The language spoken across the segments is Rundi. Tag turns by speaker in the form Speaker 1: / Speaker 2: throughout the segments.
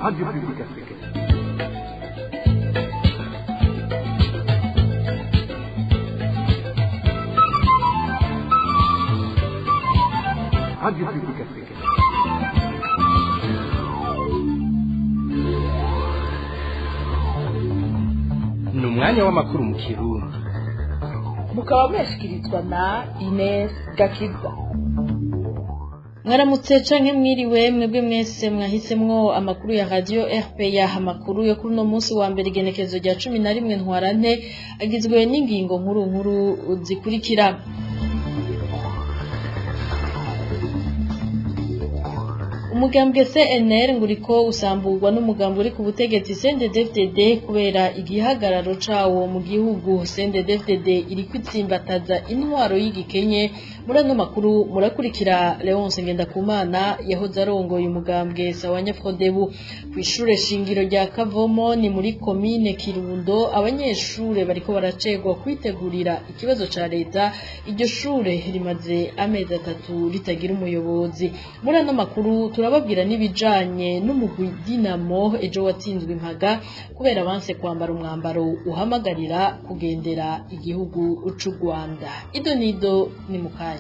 Speaker 1: Radio Publique Africaine. Radio Publique Africaine. Ni umwanya w'amakuru mu Kirundi.
Speaker 2: Mukaba mwashikirizwa na Ines Gakiza.
Speaker 3: Mwaramutse canke mwiriwe mwebwe mwese mwahisemwo amakuru ya Radio RPA. Amakuru yo kuri no munsi wa mbere, igenekerezo rya 11 Ntwarante, agizwe n'ingingo nkuru nkuru zikurikira: Umugambwe CNL ngo uriko usamburwa n'umugambi uri ku butegetsi CNDD-FDD kubera igihagararo cawo mu gihugu. CNDD-FDD iriko itsimbataza intwaro y'igikenye. Muri ano makuru murakurikira Leonce Ngendakumana yahoze arongoye umugambwe Sawanya Frodebu. Kw'ishure shingiro rya Kavomo ni muri komine Kirundo, abanyeshure bariko baracegwa kwitegurira ikibazo ca leta. Iryo shure rimaze amezi 3 ritagira umuyobozi. Muri ano makuru turababwira n'ibijanye n'umugwi Dinamo ejo watsinzwe impaga kubera banse kwambara umwambaro uhamagarira kugendera igihugu c'u Rwanda. Ido nido ni mukanya.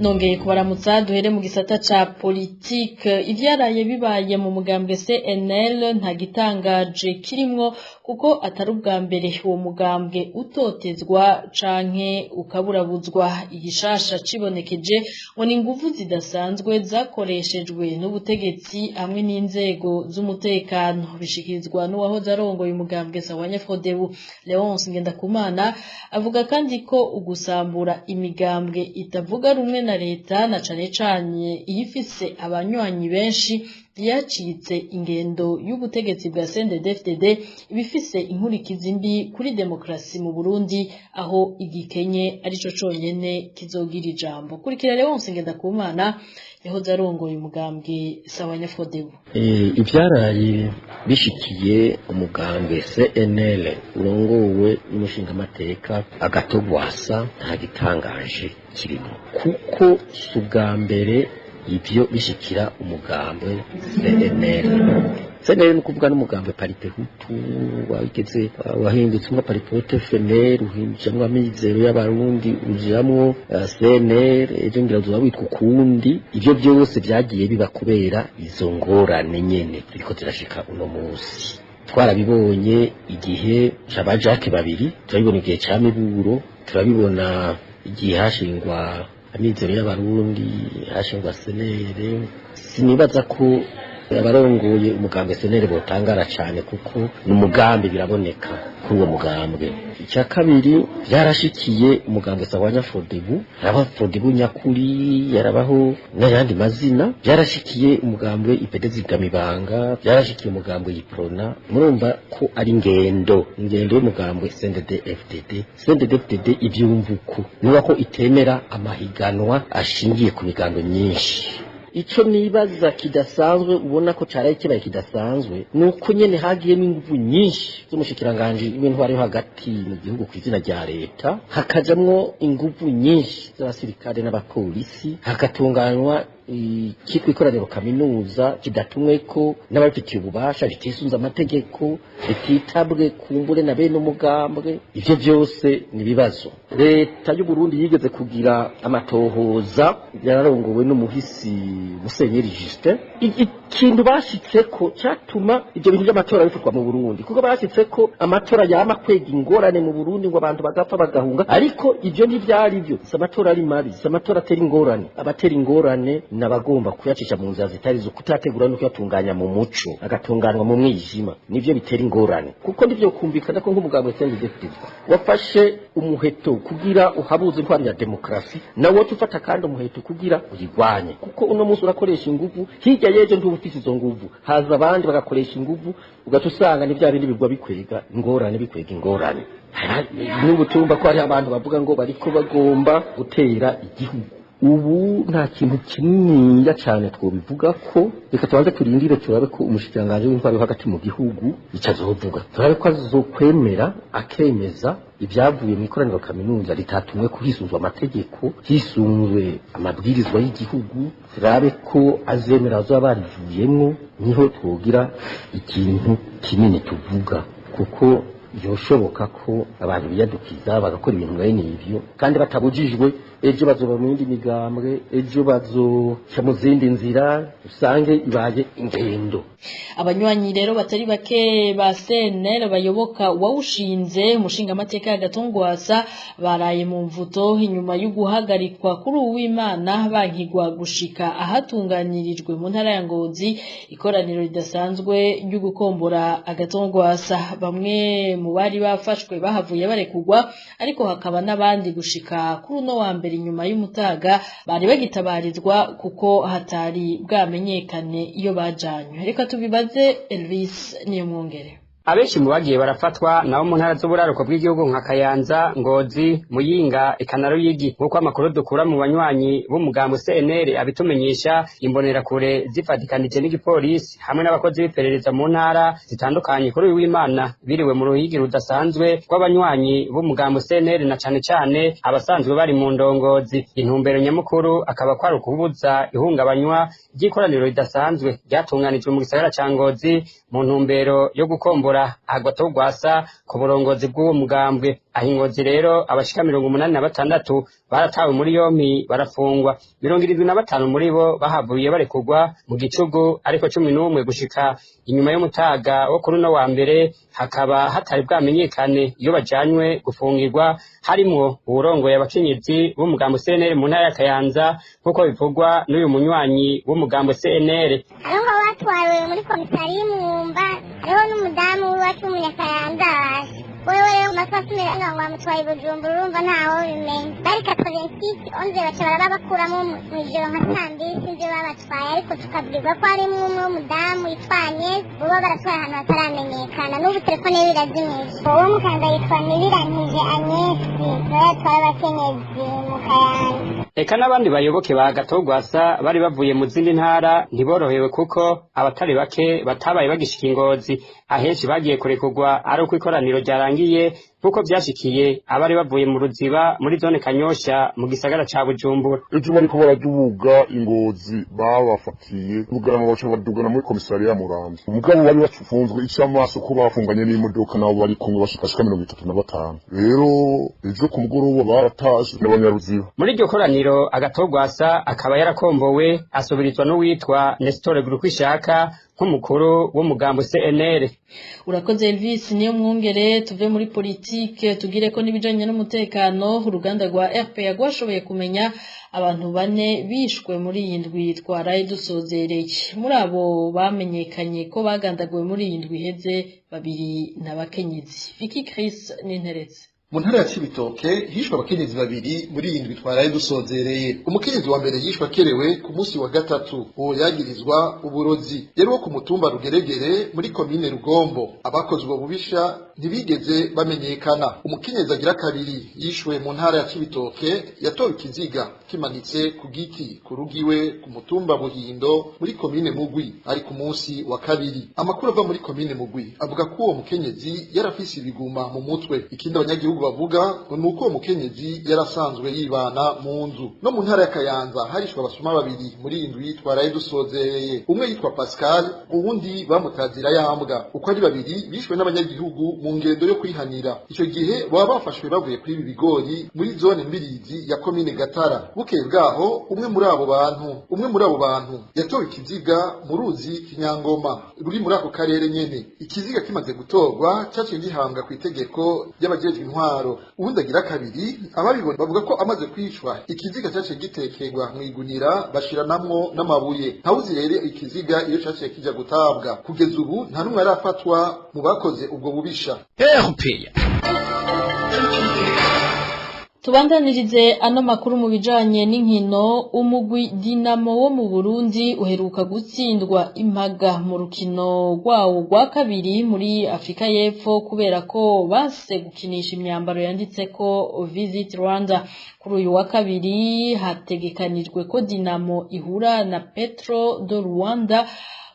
Speaker 3: Nongeye kubaramutsa. Duhere mu gisata ca politike. Ivyaraye bibaye mu mugambwe CNL nta gitangaje kirimwo, kuko atari ubwa mbere uwo mugambwe utotezwa canke ukaburabuzwa. Igishasha cibonekeje ngo ni inguvu zidasanzwe zakoreshejwe n'ubutegetsi hamwe n'inzego z'umutekano, bishikirizwa n'uwahoze arongoye umugambwe Sawanya Frodebu. Leonce Ngendakumana avuga kandi ko ugusambura imigambwe itavuga rumwe na leta, na cane cane iyifise abanywanyi benshi, vyacitse ingendo y'ubutegetsi bwa CNDD-FDD, ibifise inkurikizi mbi kuri demokrasi mu Burundi, aho igikenye arico conyene kizogira ijambo. Kurikira Leonce Ngendakumana yahoze arongoye umugambwe Sawanya Frodebu.
Speaker 4: Ivyaraye bishikiye umugambwe CNL urongowe n'umushingamateka Agatogwasa nta gitangaje kirimo, kuko si ubwa mbere ivyo bishikira umugambwe CNL. CNL ni ukuvuga n'umugambwe Paripehutu wageze wahindutse nka Paripehutu FNL, uhinjamwo Amizero y'Abarundi, ujamwo CNL, ejo ngira uzoba witwa ukundi. Ivyo byose vyagiye biba kubera izo ngorane nyene ziriko zirashika uno munsi. Twarabibonye igihe c'aba Jacques babiri, turabibona igihe ca Miburo, turabibona igihe hashingwa Amizero y'Abarundi, hashingwa CNL. Sinibaza ko abarongoye umugambwe CNL botangara cane, kuko ni umugambi biraboneka kuri uwo mugambwe. Icya kabiri, byarashikiye umugambwe Sawanya Frodebu, yaraba Frodebu nyakuri, yarabaho n'ayandi mazina. Byarashikiye umugambwe IPD Zigamibanga, byarashikiye umugambwe Iprona. Murumva ko ari ingendo y'umugambwe CNDD FDD. CNDD FDD ivyumvuko niba ko itemera amahiganwa ashingiye ku migambo myinshi. Ico nibaza kidasanzwe, ubona ko caraye kibaye kidasanzwe, nuko nyene hagiyemo inguvu nyinshi z'umushikiranganji w'intwaro yo hagati mu gihugu ku izina rya leta, hakajamwo inguvu nyinshi z'abasirikare n'abapolisi, hagatunganywa ikitwa ikoraniro kaminuza kidatumweko n'ababifitiye ububasha, ritisunze amategeko, rititabwe kumbure na bene umugambwe. Ivyo vyose ni ibibazo. Leta y'u Burundi yigeze kugira amatohoza yararongowe n'umuhisi Musenyeri Justin. Ikintu bashitseko catuma ivyo bintu by'amatora bikorwa mu Burundi, kuko bashitseko amatora yama kwega ingorane mu Burundi, ngo abantu bagapfa bagahunga, ariko ivyo ntivyari byo. Si amatora ari mabi, si amatora atera ingorane. Abatera ingorane n'abagomba kuyacisha mu nzira zitari zo, kutategura no kuyatunganya mu muco, agatunganywa mu mwijima, nivyo bitera ingorane. Kuko ndivyo kumvikana ko nk'umugambwe CNDD-FDD wafashe umuheto kugira uhabuze intwari ya demokrasi, nawe ufata kandi umuheto kugira uyigwanye, kuko uno munsi urakoresha inguvu, hirya yejo ntuba ufise izo nguvu, haza abandi bagakoresha inguvu, ugaca usanga ni vya bindi bigwa bikwega ingorane, bikwega ingorane. N'ubu tumva ko hariho abantu bavuga ngo bariko bagomba gutera igihugu. Ubu nta kintu kininiya cyane twobivuga ko, reka tubanze turindire turabe ko umushikiranganji w'intwaro yo hagati mu gihugu ico azovuga, turabe ko azokwemera akemeza ibyavuye mu ikoraniro kaminuza ritatumwe ko hisunzwe amategeko, hisunzwe amabwirizwa y'igihugu, turabe ko azemera azoba barivuyemwo, niho twogira ikintu kinini tuvuga, kuko yoshoboka ko abantu biyadukiza bagakora ibintu mwene ivyo kandi batabujijwe. Ejo bazoba mu yindi migambwe, ejo bazoca mu zindi nzira, usange ibaye ingendo.
Speaker 3: Abanywanyi rero batari bake ba CNL bayoboka wawushinze umushingamateka Gatongwasa baraye mu mvuto inyuma yo guhagarikwa kuri Uwimana bankigwa gushika ahatunganyirijwe mu ntara ya Ngozi ikoraniro ridasanzwe ryo gukombora Agatongwasa. Bamwe mu bari bafashwe bahavuye barekugwa, ariko hakaba n'abandi gushika kuri uno wa mbere inyuma y'umutaga bari bagitabarizwa kuko hatari bwamenyekane iyo bajanywe. Reka tubibaze Elvis Niyomwongere.
Speaker 5: Abenshi mu bagiye barafatwa nabo mu ntara z'uburaruko bw'igihugu nka Kayanza, Ngozi, Muyinga eka na Ruyigi, nk'uko amakuru dukura mu banywanyi b'umugambi CNL abitumenyesha. Imbonerakure zifatikanije n'igipolisi hamwe n'abakozi b'iperereza mu ntara zitandukanye kuri uyu w'Imana biriwe mu ruhigi rudasanzwe rw'abanywanyi b'umugambi CNL na cane cane abasanzwe bari mu ndongozi. Intumbero nyamukuru akaba kwari ukubuza ihungabanywa ry'ikoraniro ridasanzwe ryatunganijwe mu gisagara ca Ngozi mu ntumbero yo gukombora Agatogwasa ku burongozi bw'uwo mugambwe. Aho Ingozi rero abashika 86 baratawe muri yompi barafungwa, 75 muri bo bahavuye barekurwa mu gicugu, ariko 11 gushika inyuma y'umutaga wo kuri uno wa mbere hakaba hatari bwamenyekane iyo bajanywe gufungirwa, harimwo uwurongoye abakenyezi b'umugambo CNL mu ntara ya Kayanza, nk'uko bivugwa n'uyu munywanyi w'umugambo CNL.
Speaker 6: Hariho batwawe muri komisari y'Imwumba, hariho n'umudamu w'iwacu w'umunyakayanza waje wewe rero masasu ngo bamutwaye Bujumbura, urumva ntawo bimenya. Bari 86 11 baca barabakuramo mw'ijoro nka saa mbiri, sinzi iyo babatwaye, ariko tukabwirwa ko harimwo umwe w'umudamu yitwa Agnes, boba baratwaye ahantu hataramenyekana, n'ubu telefone yiwe irazimije. Uwo mukanza yitwa Nibirantije Agnes, niwe yatwaye abakenyezi mu Kayanza.
Speaker 5: Eka n'abandi bayoboke ba Gatogwasa bari bavuye mu zindi ntara ntiborohewe, kuko abatari bake batabaye bagishika Ingozi. Ahenshi bagiye kurekurwa ari uko ikoraniro ryarangiye, nk'uko vyashikiye abari bavuye mu Ruziba muri zone Kanyosha mu gisagara ca Bujumbura.
Speaker 7: Ejo bariko baraduga Ingozi babafatiye Bugarama, baca badugana muri komisariya Muramvya. Umugabo bari bafunzwe ic'amaso ko bafunganye n'imodoka, nabo bari kumwe bashikashika 35. Rero ejo ku mugoroba baratashe n'abanyaruziba.
Speaker 5: Muri iryo koraniro Agatogwasa akaba yarakombowe asubirizwa n'uwitwa Nestor Gurukwishaka nk'umukuru w'umugambo CNL.
Speaker 3: Urakoze Elvis Niyo Mwungere. Tuve muri politike tugire ko n'ibijanye n'umutekano. Uruganda rwa RPA rwashoboye kumenya abantu bane bishwe muri iyi ndwi twaraye dusozereye. Muri abo bamenyekanye ko bagandaguwe muri iyi ndwi iheze, babiri n'abakenyezi. Vicky Chris Ninteretse.
Speaker 8: Mu ntara ya Cibitoke hishwe abakenyezi babiri muri iyi ndwi twaraye dusozereye. Umukenyezi wa mbere yishwe akerewe ku munsi wa gatatu, uwo yagirizwa uburozi, yari wo ku mutumba Rugeregere muri komine Rugombo. Abakoze ubwo bubisha ntibigeze bamenyekana. Umukenyezi agira kabiri yishwe mu ntara ya Cibitoke yatowe ikiziga kimanitse ku giti ku rugo iwe ku mutumba Buhindo muri komine Mugwi, ari ku munsi wa kabiri. Amakuru ava muri komine Mugwi avuga ko uwo mukenyezi yarafise ibiguma mu mutwe. Ikindi abanyagihugu bavuga ngo ni uko uwo mukenyezi yarasanzwe yibana mu nzu. No mu ntara ya Kayanza harishwe abasuma babiri muri iyi ndwi twaraye dusozereye. Umwe yitwa Pascal, uwundi bamutazira yambwa. Uko ari babiri bishwe n'abanyagihugu mu ngendo yo kwihanira. Ico gihe baba bafashwe bavuye kuri ibi bigori muri zone Mbirizi ya komine Gatara. Bukeye bwaho umwe muri abo bantu yatowe ikiziga mu ruzi Kinyangoma ruri muri ako karere nyene. Ikiziga kimaze gutorwa caciye gihambwa ku itegeko ry'abajejwe intwaro. Uwundi agira kabiri, ababibona bavuga ko amaze kwicwa ikiziga caciye gitekerwa mw'igunira bashiranamwo n'amabuye. Ntawuzi rero ikiziga iyo caciye kija gutabwa. Kugeza ubu nta n'umwe arafatwa mu bakoze ubwo bubisha.
Speaker 1: RPA.
Speaker 3: Tubandanirize ano makuru mu bijanye n'inkino. Umugwi Dinamo wo mu Burundi uheruka gutsindwa impaga mu rukino rwawo rwa kabiri muri Afrika y'Epfo kubera ko base gukinisha imyambaro yanditseko Visit Rwanda. Kuri uyu wa kabiri hategekanijwe ko Dinamo ihura na Petro do Rwanda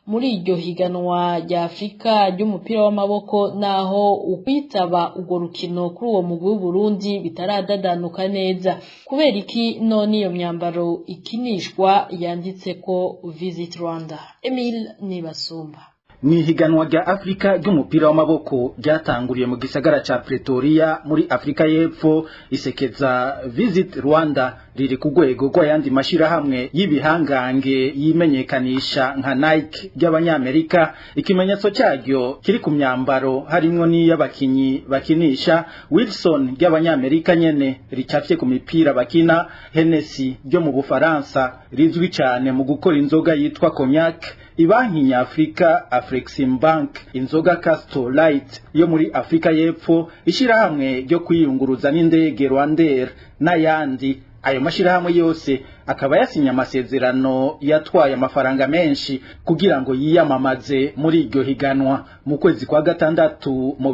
Speaker 3: muri iryo higanwa rya Afrika ry'umupira w'amaboko, naho ukwitaba urwo rukino kuri uwo mugwi w'Uburundi bitaradadanuka neza. Kubera iki none iyo myambaro ikinishwa yanditse ko Visit Rwanda? Emile Nibasumba.
Speaker 9: Ni ihiganwa rya Afrika ry'umupira w'amaboko ryatanguriye mu gisagara ca Pretoria muri Afrika y'Epfo. Isekeza Visit Rwanda riri ku rwego rw'ayandi mashirahamwe y'ibihangange yimenyekanisha nka Nike ry'Abanyamerika. Ikimenyetso cyaryo kiri ku myambaro harimwo n'iy'abakinyi bakinisha, Wilson ry'Abanyamerika nyene ricafye ku mipira bakina, Hennessy ryo mu Bufaransa rizwi cyane mu gukora inzoga yitwa cognac, ibanki nyafrika Afrexim Bank, inzoga Castle Light yo muri Afrika y'Epfo, ishirahamwe ryo kwiyunguruza n'indege Rwandair n'ayandi. Ayo mashirahamwe yose akaba yasinye amasezerano yatwaye amafaranga menshi kugira ngo yiyamamaze muri iryo higanwa. Mu kwezi kwa gatandatu mu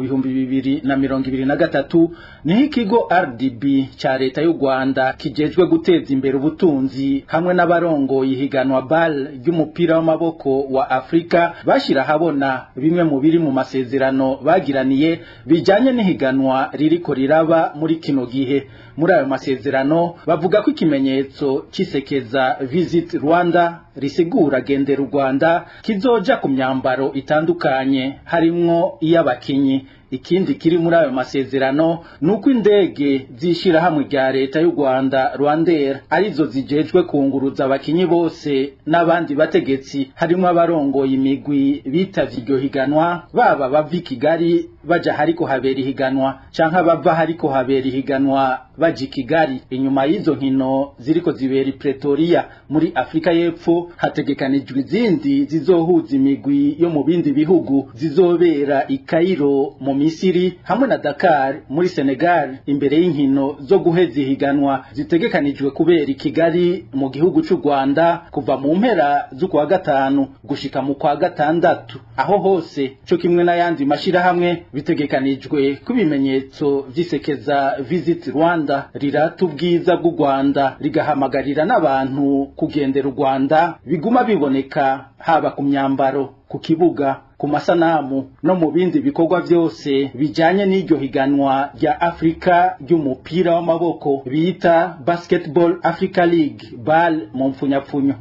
Speaker 9: 2023 niho ikigo RDB ca leta y'u Rwanda kijejwe guteza imbere ubutunzi hamwe n'abarongoye ihiganwa BAL ry'umupira w'amaboko wa Afrika bashira habona bimwe mu biri mu masezerano bagiraniye bijanye n'ihiganwa ririko riraba muri kino gihe. Muri ayo masezerano bavuga ko ikimenyetso cisekeza Visit Rwanda risigura gendera u Rwanda kizoja ku myambaro itandukanye harimwo iy'abakinyi. Ikindi kiri muri ayo masezerano nuko indege zishirahamwe rya leta y'u Rwanda Rwandair arizo zijejwe kunguruza abakinyi bose n'abandi bategetsi harimwo abarongoye imigwi bitavye iryo higanwa, baba bava i Kigali baja hariko habera ihiganwa canke abava hariko habera ihiganwa baja i Kigali. Inyuma y'izo nkino ziriko zibera i Pretoria muri Afrika y'Epfo hategekanijwe izindi zizohuza imigwi yo mu bindi bihugu zizobera i Cairo mu Misiri hamwe na Dakar muri Senegal, imbere y'inkino zo guheza ihiganwa zitegekanijwe kubera i Kigali mu gihugu c'u Rwanda kuva mu mpera z'ukwa gatanu gushika mu kwa gatandatu. Aho hose co kimwe n'ayandi mashirahamwe bitegekanijwe ko ibimenyetso vy'isekeza Visit Rwanda rirata ubwiza bw'u Rwanda rigahamagarira n'abantu kugendera u Rwanda biguma biboneka haba ku myambaro, ku kibuga, ku masanamu no mu bindi bikorwa byose bijanye n'iryo higanwa rya Afrika ry'umupira w'amaboko bita Basketball Africa League BAL mu mfunyapfunyo.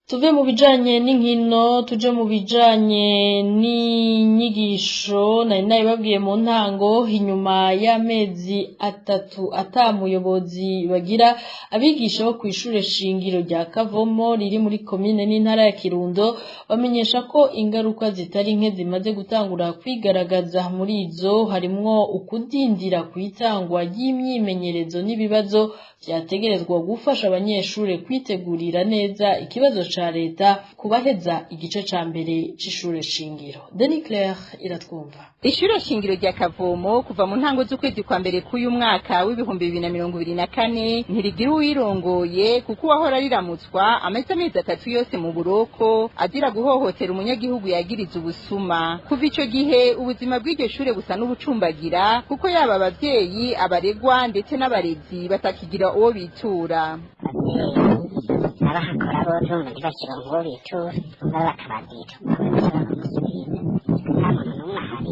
Speaker 3: Tuve mu bijanye n'inkino tuje mu bijanye n'inyigisho. Nari nabibabwiye mu ntango, inyuma y'amezi 3 ata muyobozi bagira, abigisha bo kw'ishure shingiro rya Kavomo riri muri komine n'intara ya Kirundo bamenyesha ko ingaruka zitari nke zimaze gutangura kwigaragaza. Muri izo harimwo ukudindira kwitangwa ry'imyimenyerezo n'ibibazo vyategerezwa gufasha abanyeshure kwitegurira neza ikibazo ca leta kubaheza igice ca mbere c'ishure shingiro. Denis Claire iratwumva.
Speaker 10: Ishure shingiro rya Kavomo kuva mu ntango z'ukwezi kwa mbere k'uyu mwaka w'2024 ntirigira uwirongoye, kuko uwahora riramutswa amezi 3 yose mu buroko azira guhohotera umunyagihugu yagiriza ubusuma. Kuva ico gihe ubuzima bw'iryo shure busa n'ubucumbagira, kuko yaba abavyeyi, abaregwa ndetse n'abarezi batakigira uwo bitura.
Speaker 6: Abahakora bose urumva ntibakironka uwo bitura, bakabazita nta muntu n'umwe ahari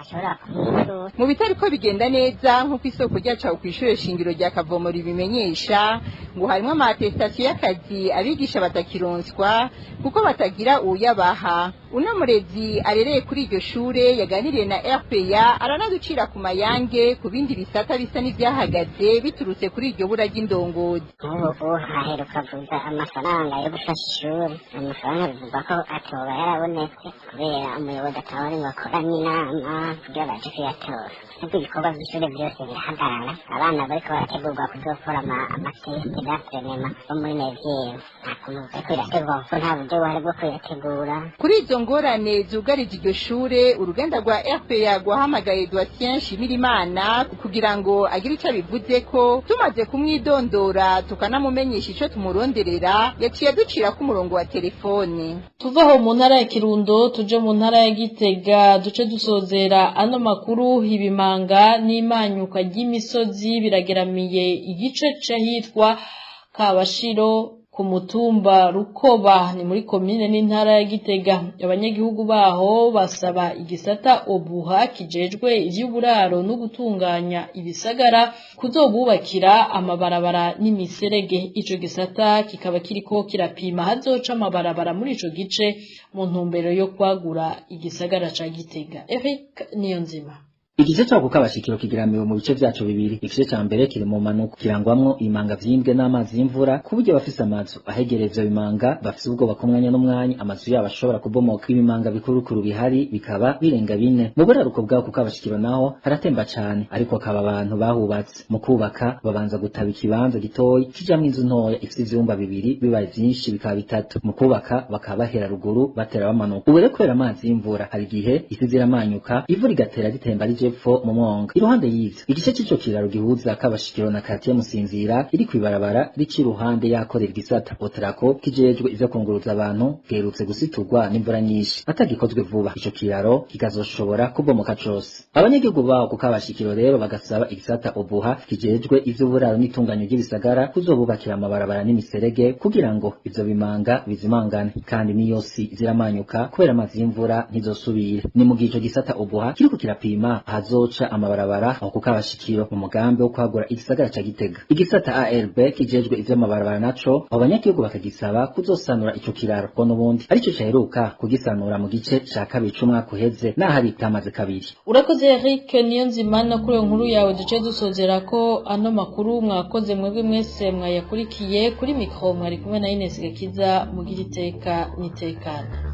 Speaker 6: ashobora kumwitura.
Speaker 10: Mu bitariko bigenda neza nk'uko isoko ryacu kw'ishure shingiro rya Kavomo ribimenyesha, ngo harimwo ama attestation y'akazi abigisha batakironswa kuko batagira uyabaha. Uno murezi arereye kuri iryo shure yaganiriye na RPA aranaducira ku mayange ku bindi bisata bisa n'ivyahagaze biturutse kuri iryo bura ry'indongozi.
Speaker 6: Nk'ubu haheruka kuza amafaranga yo gufasha ishuri, amafaranga bivugwa ko atoba yarabonetse kubera umuyobozi ataba ari ngo akoranye inama. kugira baje kuyatora. Nubwo ibikorwa by'ishure byose birahagarara, abana bariko barategurwa kuzokora ama tests d'enseignement bo muri neuvième, nta kuntu bariko birategurwa kuko nta buryo buhari bwo kuyategura.
Speaker 10: Kuri izo ngorane zugarije iryo shure, uruganda rwa RPA rwahamagaye Doitien Nshimirimana kugira ngo agire ico abivuzeko. Tumaze kumwidondora tukanamumenyesha ico tumuronderera, yaciye aducira ku murongo wa telefone.
Speaker 3: Tuva aho mu ntara ya Kirundo tuje mu ntara ya Gitega, duce dusozera ano makuru. Ibimanga n'imanyuka ry'imisozi birageramiye igice c'ahitwa Kabashiro ku mutumba Rukoba, ni muri komine n'intara ya Gitega. Abanyagihugu baho basaba igisata OBUHA kijejwe ivy'uburaro no gutunganya ibisagara kuzobubakira amabarabara n'imiserege. Ico gisata kikaba kiriko kirapima hazoca amabarabara muri ico gice mu ntumbero yo kwagura igisagara ca Gitega. Eric Niyonzima.
Speaker 11: Igice cyo kukabashikiro kigeramiwe mu bice vyaco bibiri. Igice ca mbere kiri mu manuko, kirangwamwo imanga vyimbwe n'amazi y'imvura, ku buryo bafise amazu ahegereye ivyo bimanga bafise ubwoba ko umwanya n'umwanya amazu yabo ashobora kubomoka. Ibimanga bikurukuru bihari bikaba birenga bine. Mu buraruko bwaho kukabashikiro naho haratemba cane, ariko akaba abantu bahubatse mu kubaka babanza gutaba ikibanza gitoyi kijamwo inzu ntoya ifise ivyumba bibiri, bibaye vyinshi bikaba bitatu. Mu kubaka bakaba bahera ruguru batera bamanuka. Ubu rero kubera amazi y'imvura hari igihe isi ziramanyuka, ivu rigatera ritemba rije epfo mu mwonga. Iruhande y'ivyo, igice c'ico kiraro gihuza Kabashikiro na quartier Musinzira iri kw'ibarabara rica iruhande y'ahakorera igisata Otrako kijejwe ivyo kunguruza abantu giherutse gusiturwa n'imvura nyinshi. Atagikozwe vuba, ico kiraro kikazoshobora kubomoka cose. Abanyagihugu baho ku Kabashikiro rero bagasaba igisata Obuha kijejwe ivy'uburaro n'itunganyo ry'ibisagara kuzobubakira amabarabara n'imiserege kugira ngo ivyo bimanga bizimangane, kandi n'iyo si ziramanyuka kubera amazi y'imvura ntizosubire. Ni mu gihe ico gisata Obuha kiriko kirapima hazoca amabarabara aho ku Kabashikiro mu mugambi wo kwagura igisagara ca Gitega. Igisata ARB kijejwe ivy'amabarabara naco, abo banyagihugu bakagisaba kuzosanura ico kiraro, ko n'ubundi arico caheruka kugisanura mu gice ca kabiri c'umwaka uheze, n'ahari itamaze kabiri.
Speaker 3: Urakoze Eric Niyonzima no kuri iyo nkuru yawe. Duce dusozera ko ano makuru. Mwakoze mwebwe mwese mwayakurikiye. Kuri micro mwari kumwe na Ines Gakiza. Mugira iteka nitekana.